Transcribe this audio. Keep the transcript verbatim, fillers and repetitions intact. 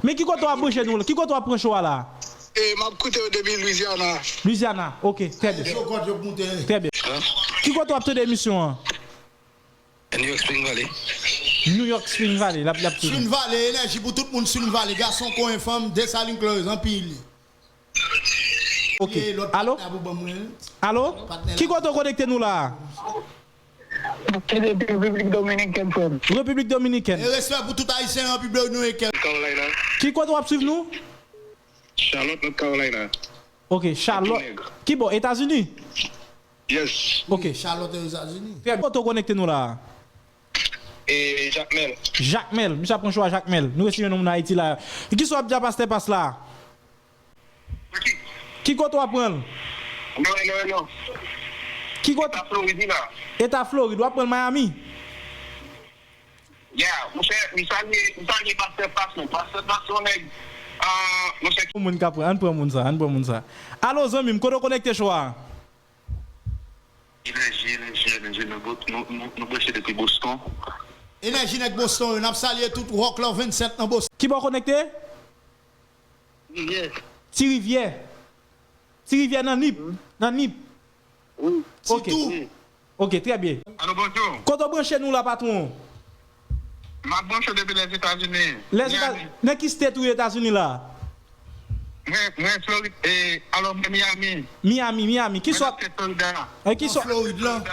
Men ki kote w ap branche nou? Ki kote w ap pran cho a la? E, m ap koute yo depi Louisiana. Louisiana, ok, trè byen. Trè byen. Ki kote w ap tande emisyon an? New York Spring Valley. New York Spring Valley, l ap, l ap tande. Spring Valley, enèji pou tout moun Spring Valley, gason kon fanm, Desalin Close, anpil. Ok. Alo? Alo? Ki kote w konekte nou la? Se depi Repiblik Dominikèn, frè m. Repiblik Dominikèn. E respè pou tout Ayisyen Repiblik Dominikèn. Carolina. Ki kote w ap swiv nou? Charlotte, North Carolina. Ok, Charlotte. Ki bò? Etazini? Yes. Ok. Charlotte, Etazini. Trè byen. Kote w konekte nou la? E Jakmèl. Jakmèl. Misye ap pran cho a Jakmèl. Nou resi jwenn yon moun Ayiti la. Kisa w ap di a pastè Pas la? Ki kote w ap pran l? Non, non, non. Ki kote? Eta Florid la. Eta Florid, w ap pran l Miami? Ya, monchè, m salye, m salye pastè Pas non. Pastè Pas se yon nèg, ah, monchè. Yon moun k ap pran, ann pran moun sa, ann pran moun sa. Alo, zanmi m, kote w konekte cho a? Enèji, enèji, enèji, nou, nou, nou, nou branche depi Boston. Enèji nèg Boston yo, n ap salye tout Rock Love vennsèt nan Boston. Ki bò w konekte? Rivyè. Ti Rivyè. Ti Rivyè nan Nip. Nan Nip. Wi. Ok. Sitou. Wi. Ok, trè byen. Alo, bonjou. Kote w branche nou la, patwon? M ap branche depi Lèzetazini. Lèzetazini. Nan ki state ou ye Etazini la? Mwen, mwen Florid, e, alò, mwen Miami. Miami, Miami. Ki sòt? Mwen nan Florida. E ki sòt? Florid la.